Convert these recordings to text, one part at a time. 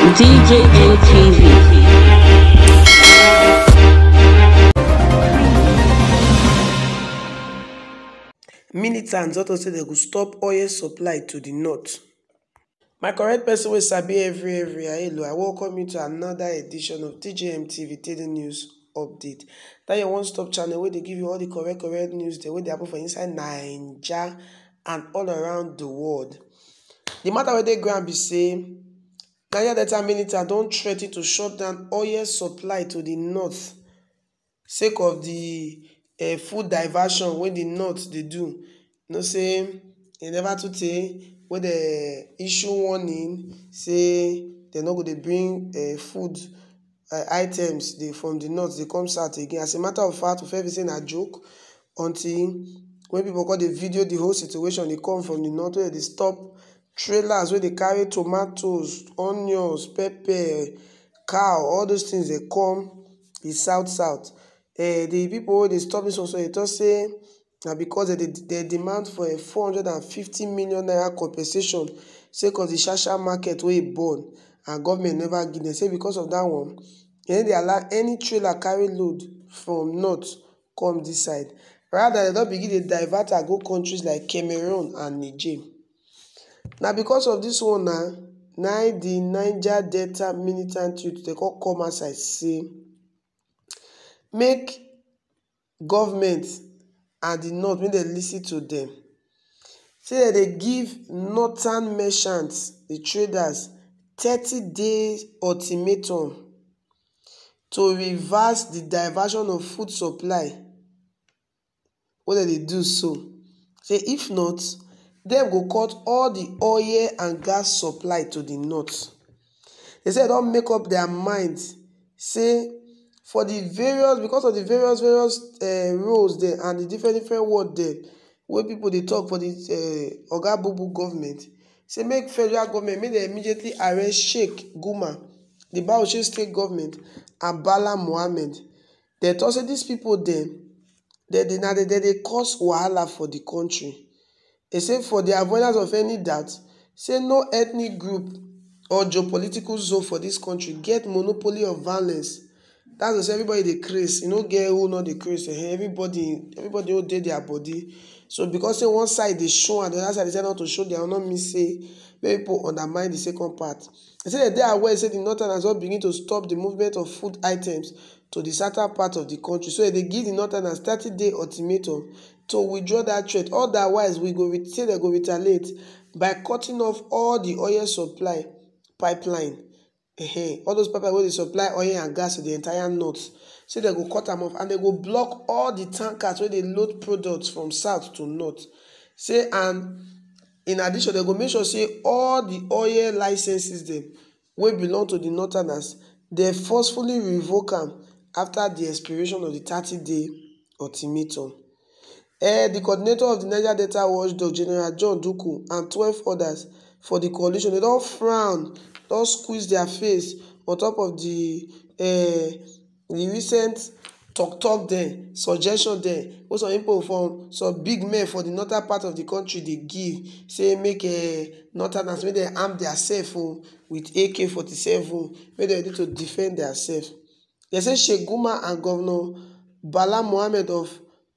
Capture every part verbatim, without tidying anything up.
D J M T V. Militants don talk say dem go stop oil supply to the north. My correct person wey sabi every every, hello, I welcome you to another edition of D J M T V Daily News Update. That your one-stop channel wey dey give you all the correct correct news dem wey dey happen for inside Naija and all around the world. The matter wey dey ground be say Niger Delta militants don threaten to shut down oil supply to the north sake of the eh, food diversion wey the north dey do. You know say e never too tey wey dem issue warning say dem no go dey bring eh, food eh, items dey from the north dey come south again. As a matter of fact, we fit even say na joke until when people come dey video the whole situation dey come from the north wey dey stop trailers wey dey carry tomatoes, onions, pepper, cow, all those things dey come the south south. Eh, the people wey dey stop this one so dey talk say na because dem dey dem demand for a four hundred and fifty million naira compensation sake of the shasha market wey e burn and government never give dem. Say because of that one, dem no dey allow any trailer carry load from north come this side. Rather, dem don begin dey divert am go countries like Cameroon and Niger. Na because of this one na na im the Niger Delta militant youth dey come come outside say make government and the north make dem listen to them. Say dem dey give northern merchants, the traders, thirty days ultimatum to reverse the diversion of food supply wey dem dey do so. Say if not, dem go cut all the oil and gas supply to the north. They say dem don make up their mind say for the various because of the various various uh, roles dem and the different different word dem wey people dey talk for the uh, oga bubu government, say make federal government make dem immediately arrest Sheikh Guma, the Bauchi state government, and Bala Mohammed. Dem talk say these people dem dem dey na dem dey cause wahala for the country. They say for the avoidance of any doubt, say no ethnic group or geopolitical zone for this country get monopoly of violence. That's to say everybody dey craze. You no get who no dey craze. Eh, everybody everybody wey dey their body. So because say one side dey show and the other side dey say not to show their own, no mean say make people undermine the second part. They say they dey aware say the northerners don begin to stop the movement of food items to the southern part of the country. So they give the northerners thirty day ultimatum to withdraw that threat. Otherwise, we go re- say they go retaliate by cutting off all the oil supply pipeline. Ehen, all those pipeline wey dey supply oil and gas to the entire north. Say they go cut am off and they go block all the tankers wey dey load products from south to north. Say and in addition, they go make sure say all the oil licenses dem wey belong to the northerners, they forcefully revoke am after the expiration of the thirty day ultimatum. Eh, the coordinator of the Niger Delta Watchdog, General John Duku, and twelve others for the coalition, they don frown, don squeeze their face on top of the eh, the recent talk talk dem, suggestion dem wey some people from some big men for the northern part of the country dey give, say make eh, northerners make dem arm theirself o with A K forty-seven, make dem ready to defend theirself. They say Sheikh Guma and Governor Bala Mohammed of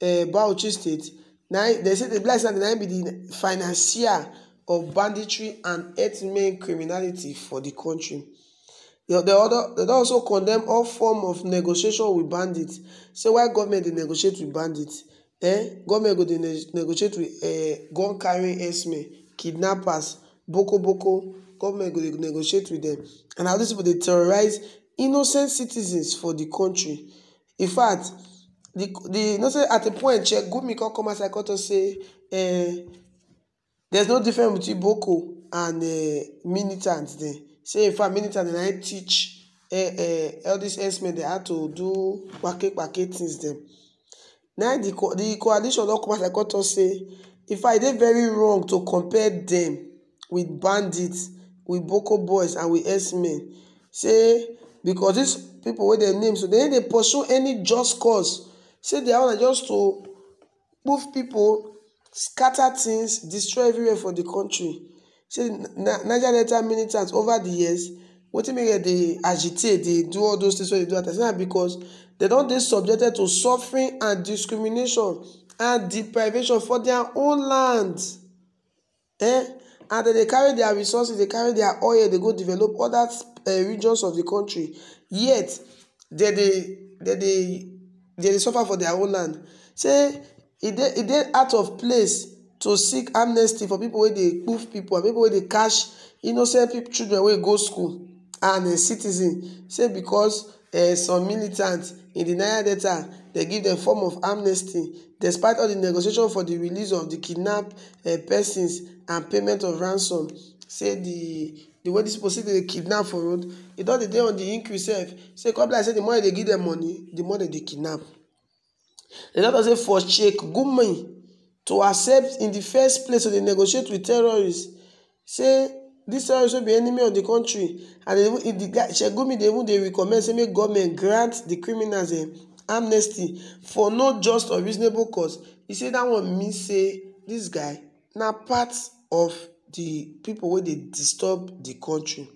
eh, Bauchi State, na they say the black na im be the financier of banditry and herdsmen criminality for the country. They, they, other, they don also condemn all form of negotiation with bandits. Say why government dey negotiate with bandits? Eh? Government go dey ne- negotiate with eh, gun carrying herdsmen, kidnappers, boko boko. Government go dey negotiate with them. And how these people dey terrorize innocent citizens for the country. In fact, the the you know say at a point, Sheikh Gumi come come outside come talk say eh, there's no difference between boko and eh, militants dem. Say in fact, militants dem na im teach eh, eh, all these herdsmen dem how to do kpake kpake things dem. Na im the co the coalition don come outside come talk say in fact e dey very wrong to compare dem with bandits, with boko boys and with herdsmen. Say because these people wey dem name so, dem no dey pursue any just cause. Say their own na just to move people, scatter things, destroy everywhere for the country. Say Niger Delta militants over the years Wetin make dem dey agitate, dey do all those things wey dem do at times? Na because dem don dey subjected to suffering and discrimination and deprivation for their own land. Eh? And dem dey carry their resources, dey carry their oil, dey go develop other uh, regions of the country. Yet, dem dey dem dey dem dey suffer for their own land. Say e dey e dey out of place to seek amnesty for people wey dey kpoof people and people wey dey catch innocent people, children wey go school and uh, citizen. Say because uh, some militants in the Niger Delta, they give them form of amnesty despite all the negotiation for the release of the kidnapped uh, persons and payment of ransom. Say the the way these people see dey kidnap for road, e don dey dey on the increase sef. Say come be like say the more they give them money, the more they dey kidnap. They don talk say for Sheikh Gumi to accept in the first place to dey negotiate with terrorists, say these terrorists wey be enemy of the country, and they even the guy Sheikh Gumi dey even dey recommend say make government grant the criminals um, amnesty for no just or reasonable cause. He say that one mean say this guy na part of the people wey dey disturb the country.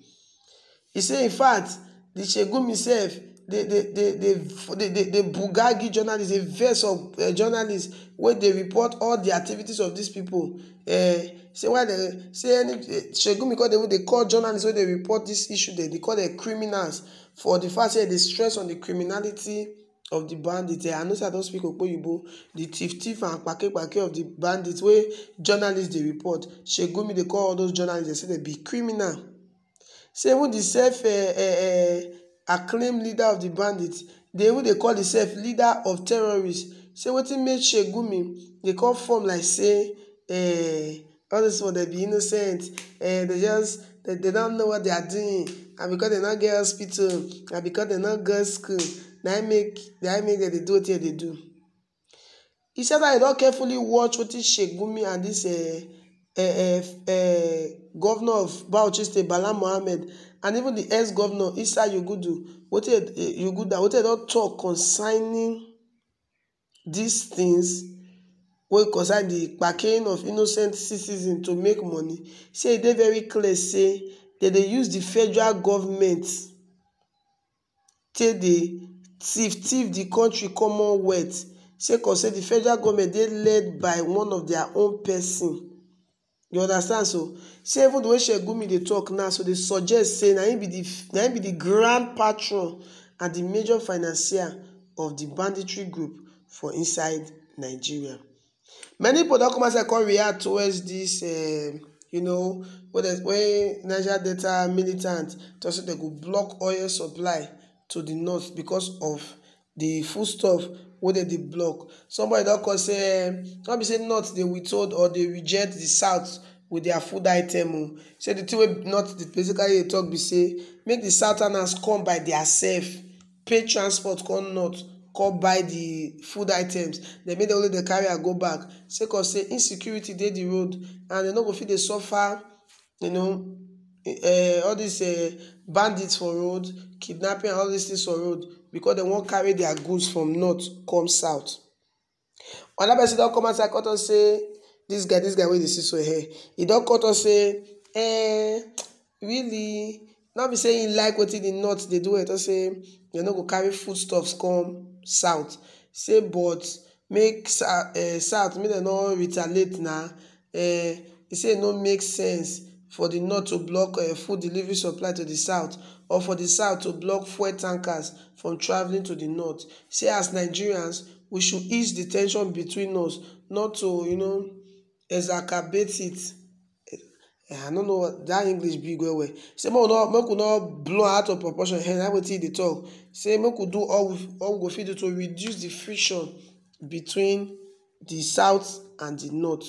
He say in fact the Sheikh Gumi sef dey dey dey dey dey dey dey bugagi journalists, dey vex of uh, journalists wey dey report all the activities of these people. Uh, say why dem say any uh, Sheikh Gumi come dey even dey call journalists wey dey report this issue, dem dey call them criminals for the fact say dem dey stress on the criminality of the bandits. Eh, I know say I don speak Okpoyibo, the thief thief and kpake kpake of the bandits wey journalists dey report. Sheikh Gumi dey call all those journalists, dem say dem be criminal. Say even the self uh, uh, uh, acclaimed leader of the bandits, they even dey call himself leader of terrorists. Say wetin make Sheikh Gumi dey come form like say uh, all this one they be innocent, uh, they just they, they don't know what they are doing, and because they not get hospital, and because they not go school, na im make na im make dem dey do wetin dem dey do. He said that he don carefully watch wetin Sheikh Gumi and this uh, uh, uh, uh, governor of Bauchi State, Bala Mohammed, and even the ex-governor Isa Yugudu, wetin uh, Yuguda, wetin dem don talk concerning these things wey concern the kpaking of innocent citizens to make money. Say e dey very clear say dem dey use the federal government take dey thief thief the country commonwealth, sake of say the federal government dey led by one of their own person. You understand? So say even the way Sheikh Gumi dey talk now, so dey suggest say na him be the na him be the grand patron and the major financier of the banditry group for inside Nigeria. Many people don come outside come react towards this, um, you know, when, they, when Niger Delta militants talk say they go block oil supply to the north because of the foodstuff wey dem dey block. Somebody don come say, um, no be say north dey withhold or dey reject the south with their food item o. Say the thing wey north dey basically dey talk be say make the southerners come by their self, pay transport come north, come buy the food items, then make dem only dey carry am go back, sake of say insecurity dey the road and dem no go fit dey suffer, you know, uh, all these uh, bandits for road, kidnapping and all these things for road, because dem wan carry their goods from north come south. Another person don come outside come talk say this guy, this guy wey dey see so here, he don come talk say, eh, really, no be say he like wetin the north dey do, he talk say dem no go carry foodstuffs come south. Say but make sa- eh, south make dem no retaliate na. Eh, he say e no make sense for the north to block uh, food delivery supply to the south, or for the south to block fuel tankers from traveling to the north. Say as Nigerians, we should ease the tension between us, not to, you know, exacerbate it. Eh, I don't know what that English big well well. Say make we not make we not blow out of proportion. Hey, that wetin dey talk. Say make we do all we all we go fit do to reduce the friction between the south and the north.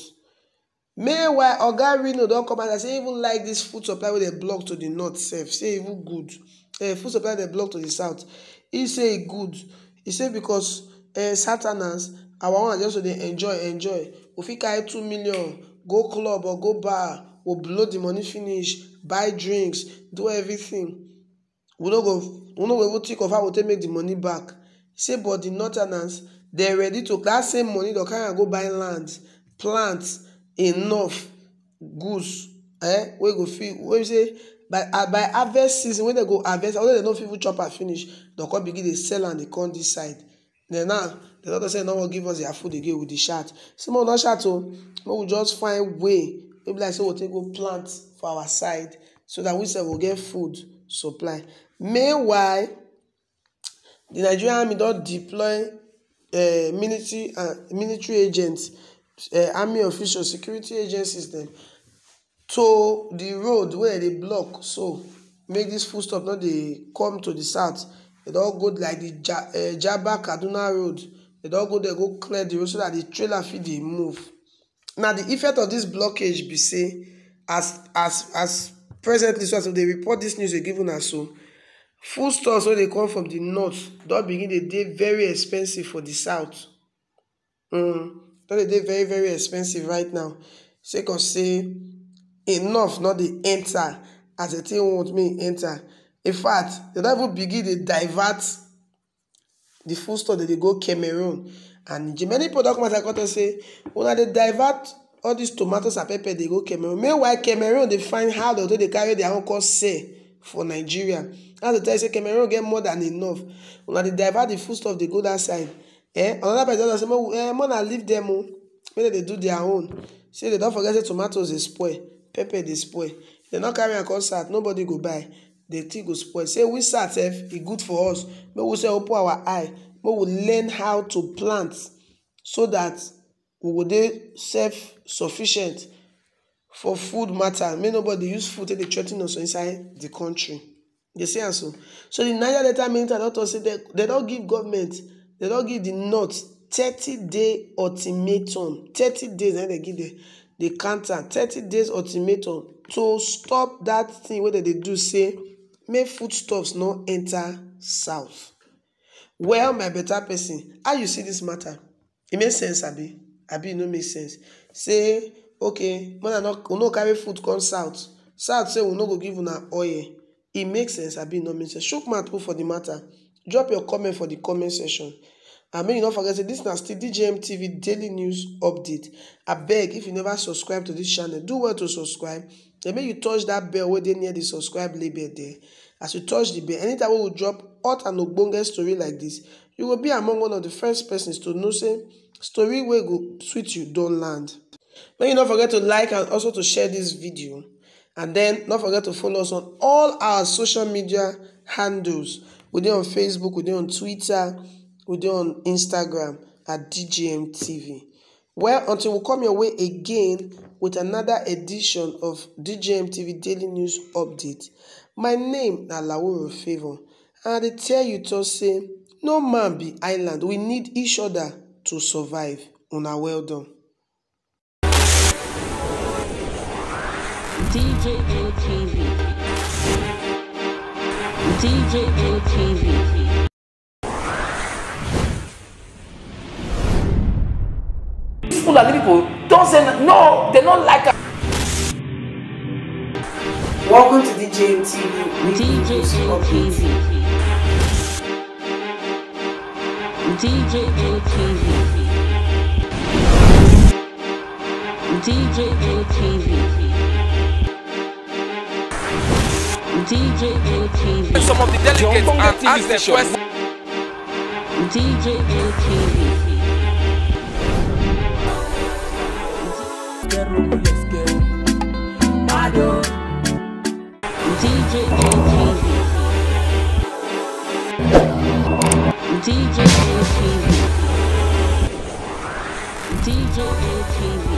Meanwhile, Oga Rino don come out and say even like this food supply wey dem block to the north sef, say even good. Eh, food supply dem block to the south, he say e good. He say because eh, southerners, our own na just to dey enjoy, enjoy. We fit carry two million, go club or go bar, we blow the money finish, buy drinks, do everything. We no go we no go even think of how we take make the money back. Say but the northerners, they ready to that same money, they carry am go buy land, plant enough goods eh, wey go fit, wey be say by, ah, by harvest season, when dem go harvest, although dem no fit even chop am finish, dem come begin dey sell am, dey come this side. Then now, the doctor say no wan give us their food again with the shout. Say make we no shout o, make we just find way, maybe like say we take go plant for our side, so that we sef go get food supply. Meanwhile, the Nigerian army don deploy, eh, military and military agents, eh, army officials, security agencies dem to the road wey dey block, so make this foodstuff no dey come to the south. Dem don go like the Ja-, eh, Jaba Kaduna road. Dem don go there, go clear the road so that the trailer fit dey move. Now, the effect of this blockage be say, as, as, as presently, so as we dey report this news, we give una so, foodstuffs wey dey come from the north don begin dey dey very expensive for the south. Mm, don dey dey very, very expensive right now. Sake of say enough no dey enter as the thing want make e enter. In fact, dem don even begin dey divert the foodstuff, dem dey go Cameroon and Niger. Many people don come outside come talk say, "Una dey divert all these tomatoes and pepper dey go Cameroon." Meanwhile, Cameroon dey find how dem take dey carry their own come sell for Nigeria. As dem tell you say Cameroon get more than enough, una dey divert the foodstuff dey go that side. Eh, another person don say, "Make we, eh, make una leave them o, make dem dey do their own." Say dem don forget say tomatoes dey spoil, pepper dey spoil. Dem no carry am come south, nobody go buy. The thing go spoil. Say we south sef, e good for us. Make we sef open our eye. Make we learn how to plant so that we go dey self-sufficient for food matter. Make nobody use food take dey threaten us for inside the country. Dey see am so. So the Niger Delta Minister don talk say dem, dem don give government, dem don give the north thirty day ultimatum. Thirty days na dem give dem. Dey count am. Thirty days ultimatum to stop that thing wey dem dey do, say make foodstuffs no enter south. Well, my better person, how you see this matter? E make sense, abi? Abi e no make sense? Say, okay, make una no, we no carry food come south. South say we no go give una oil. E make sense, abi e no make sense? Chook mouth put for the matter. Drop your comment for the comment section. And make you no forget say this na still D J M T V daily news update. Abeg, if you never subscribe to this channel, do well to subscribe. Then make you touch that bell wey dey near the subscribe label there. As you touch the bell, anytime wey we drop hot and ogbonge story like this, you go be among one of the first persons to know say story wey go sweet you don land. Make you no forget to like and also to share this video. And then no forget to follow us on all our social media handles. We dey on Facebook, we dey on Twitter, we dey on Instagram at D J M T V. Well, until we come your way again with another edition of D J M T V Daily News Update, my name na Laworo Favour. And I dey tell you to say, no man be island. We need each other to survive. Una well done. D J M T V. D J M T V. These Fulani people don't say no, they don't like us. Welcome to D J M T V. D J M T V. D J M T V. D J M T V. D J M T V. Some of the delegates and ask them questions. D J M T V. D J M T V. D J M T V. D J M T V.